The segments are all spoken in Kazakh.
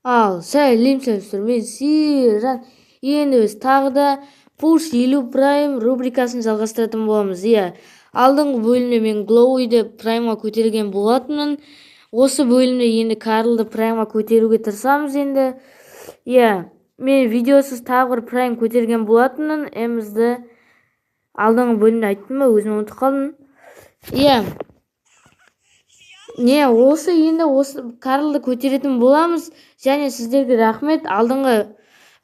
Ал, сәлем сәлем Сержан. Енді біз тағы да Push 50 Prime рубрикасын жалғастыратын боламыз. Иә, алдыңғы бөлімде мен Глоуиді Prime'ға көтерген болатынмын. Осы бөлімде енді Карлды Prime'ға көтеруге тырысамыз енді. Иә, мен видеосыз тағы бір Prime көтерген болатынмын. Эмізді алдыңғы бөлімде айттым ба, өзім ұмытып қалдым. Иә. Не, осы енді осы Карлды көтеретін боламыз. Және сіздерге рахмет. Алдыңғы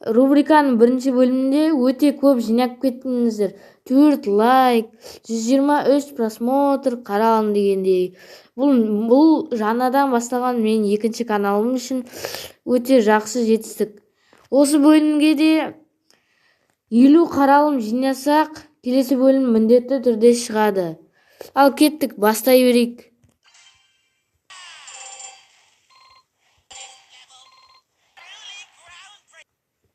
рубриканың бірінші бөлімінде өте көп жинап кеттіңіздер. 4 лайк, 123 просмотр, қаралым дегендей. Бұл жаңадан басталған менің екінші каналым үшін өте жақсы жетістік. Осы бөлімге де 50 қаралым жинасақ, келесі бөлім міндетті түрде шығады. Ал кеттік, бастай берейік.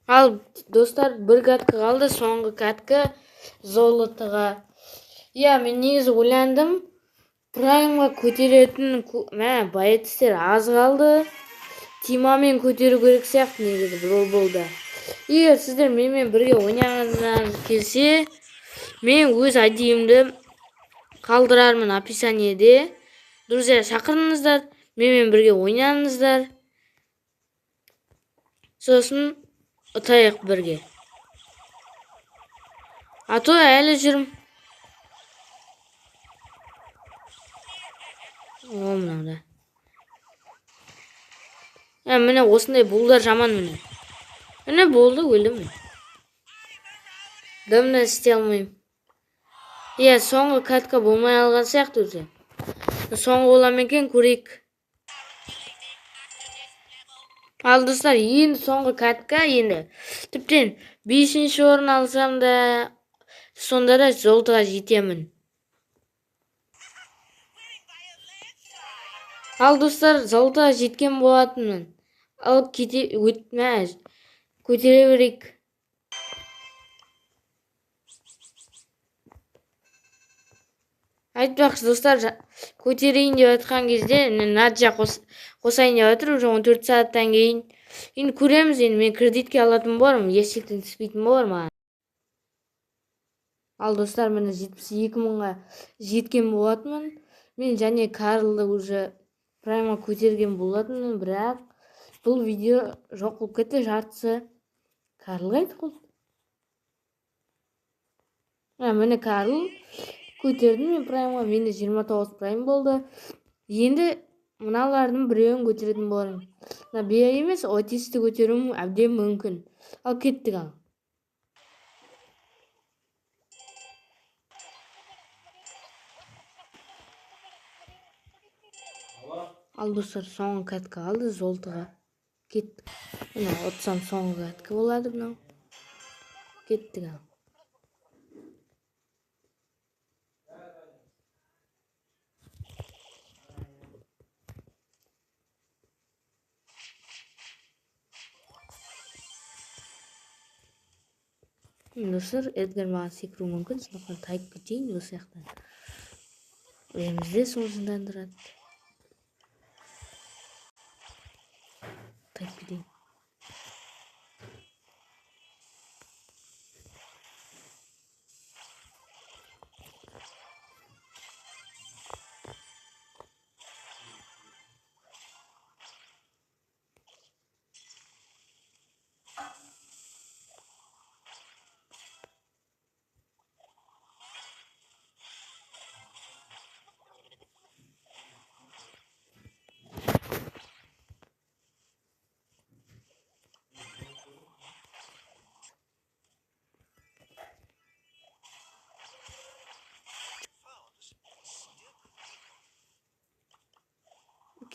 Ал достар, бір катка қалды, соңғы катка золотыға. Иә, мен негізі ойландым, Праймға көтеретін боецтер аз қалды. Тимамен көтеру керек сияқты негізі бұл болды. Егер сіздер менімен бірге ойнағыңыз келсе, мен өз айдиімді қалдырармын описаниеде. Друзья, шақырыңыздар, менімен бірге ойнаңыздар. Сосын ұтайық бірге. А то әлі жүрім. О, мынау да. Міне осындай бұлдар жаман міне. Міне болды, өлдім мен. Дым да істей алмаймын. Иә, соңғы катка болмай алған сияқты өзі. Соңғы бола ма екен, көрейік. Ал достар, енді соңғы катка енді. Тіптен 5-ші орын алсам да, сонда да золотоға жетемін. Ал достар, золотоға жеткен болатынмын. Ал кете өтмә, көтере берейік. Айтпақшы достар, көтерейін деп жатқан кезде Наджа қосайын деп жатыр, уже 14 сағаттан кейін. Енді көреміз, енді мен кредитке алатын болармын, ящиктен түспейтін болар маған. Ал достар, міне 72 мыңға жеткен болатынмын. Мен және Карлды уже Праймға көтерген болатынмын, бірақ бұл видео жоқ болып кетті, жартысы. Карл қайтып қалды? Міне Карл көтердім мен Праймға, менде 29 Прайм болды. Енді мыналардың біреуін көтеретін болармын. Мына Беа емес, Отисті көтеруім әбден мүмкін. Ал кеттік ал. Ал достар, соңғы катка қалды, золотыға. Кеттік. Мына ұтсам соңғы катка болады мынау. Кеттік ал. Достар, Эдгар маған секіруі мүмкін, сондықтан тайып кетейін осы жақтан. Өзімізде сол жындандырады. Тайып кетейін.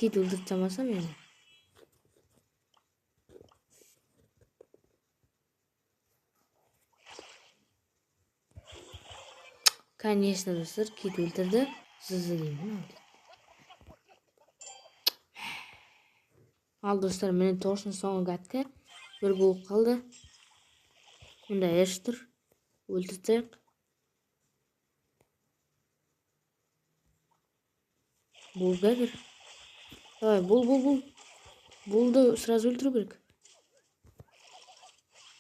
Кит өлтіріп тастамаса мені. Конечно, достар, кит өлтірді. Зызы деймін. Ал достар, міне тоғызыншы соңғы катка. Бір болып қалды. Мұнда Эш тұр. Өлтіріп тастайық. Бұл да бір. Давай, бұл. Болды, сразу өлтіру керек.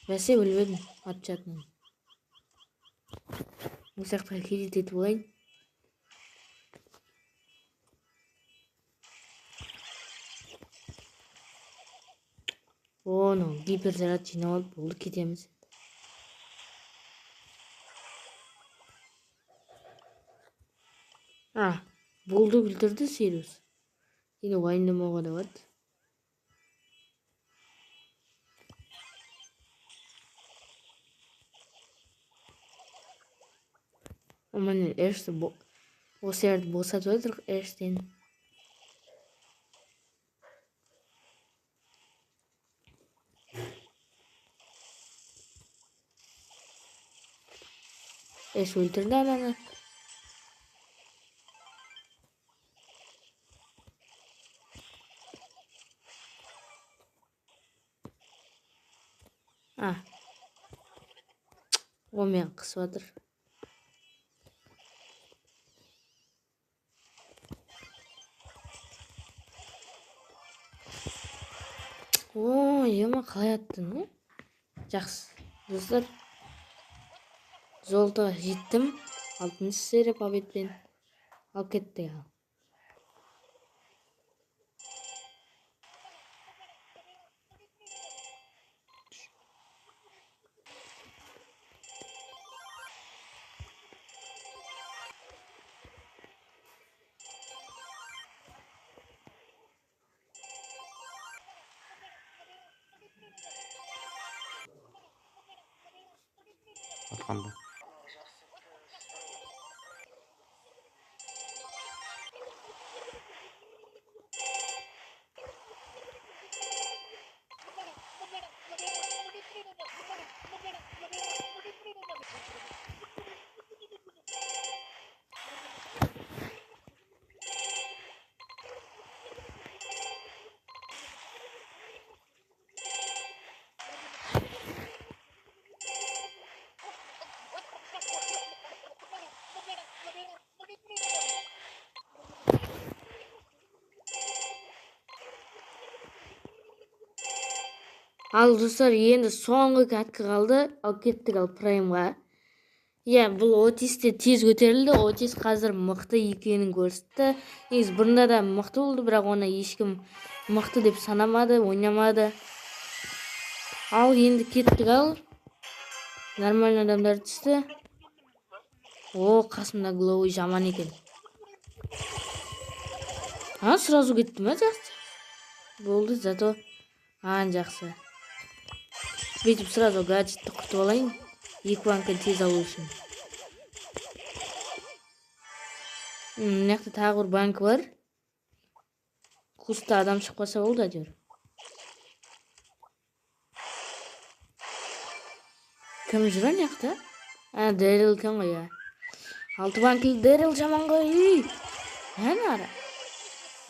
Бәсе өлмедім, ат жатынан. Осы жақта хилит етіп алайын. О, мынау гиперзаряд жинап алып, болды, кетеміз. А, болды, өлтірді Сириус. Енді уайымдамауға да болады. Міне Эшті осы жерді босатып жатырық Эштен. Эш өлтірді ананы. А. О, мен қысып жатыр. О, ема қалай аттың, о? Жақсы. Достар, золотоға жеттім. 6-шы серия победпен алып кеттік ал. Атқанда. Ал достар, енді соңғы катка қалды. Ал кеттік ал праймға. Иә, бұл Отис те тез көтерілді. Отис қазір мықты екенін көрсетті. Негізі бұрында да мықты болды, бірақ оны ешкім мықты деп санамады, ойнамады. Ал енді кеттік ал. Нормальный адамдар түсті. О, қасымда глоуы жаман екен. А, сразу кетті ма? Жақсы. Болды, зато жақсы. Бүйтіп сразу гаджетті құртып алайын. Екі банкін тез алу үшін. Мына жақта тағы бір банк бар. Куста адам шығып қалса болды әйтеуір. Кім жүр ана жақта? А, Дэрил екен ғой, иә. 6 банкілі Дэрил жаман ғой. Үй! Әне ара.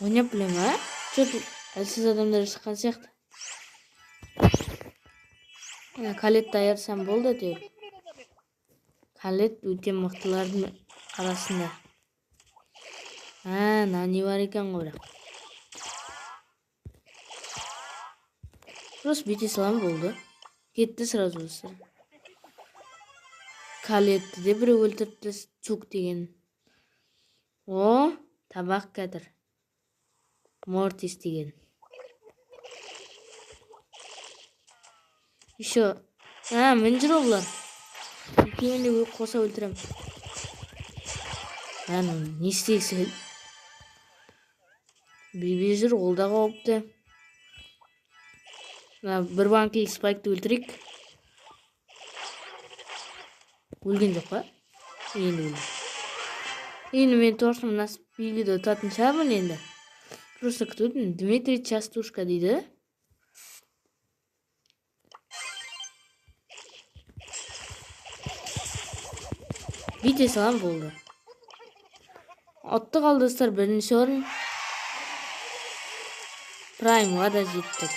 Ойнап білем, а? Чё-то әлсіз адамдар шыққан сияқты. Ана Калетті айырсам болды әйтеуір. Калет өте мықтылардың арасында. А, Нани бар екен ғой бірақ. Просто бүйте салам болды. Кетті сразу достар. Калетті де біреу өлтіріпті, Цук деген. О, табақ кәдір. Мортис деген. Еще. А, мін жүр ғой бұлар. Екеуін де қоса өлтірем. Әне, не істегісі келді? Биби жүр, ол да қауіпті. Мына бір банкілік спайкты өлтірейік. Өлген жоқ па? Енді өлді. Енді мен точно мына спигіді ұтатын шығармын енді. Просто күтудім. Дмитрий Частушка дейді. Бүйте салам болды. Ұттық ал достар, бірінші орын. Праймға да жеттік.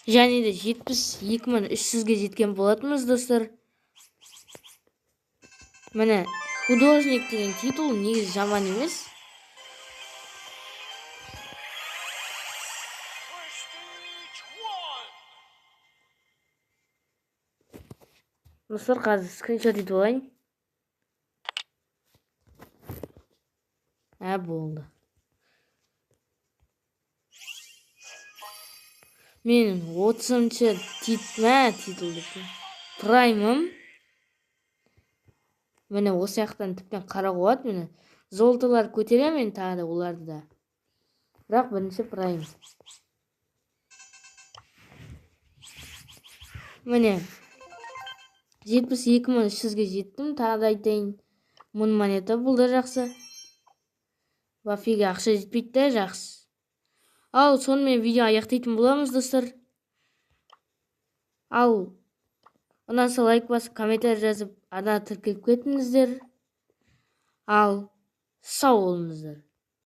Және де жетпіс екі мың үш жүзге жеткен болатынбыз достар. Міне, художник деген титул негізі жаман емес. Достар, қазір скриншот етіп алайын. Ә, болды. Менің 30-шы титул деп. Праймым. Міне, осы жақтан тіптен қарауға болады. Міне, золотолар көтеремін мен тағы да оларды да. Бірақ бірінші прайм. Міне, 72 300-ге жеттім, тағы да айтайын. 1000 монета, бұл да жақсы. Бафиге ақша жетпейді да, жақсы. Ал сонымен видео аяқтайтын боламыз, достар. Ал ұнаса лайк басып, комментарий жазып, арнаға тіркеліп кетіңіздер. Ал сау болыңыздар.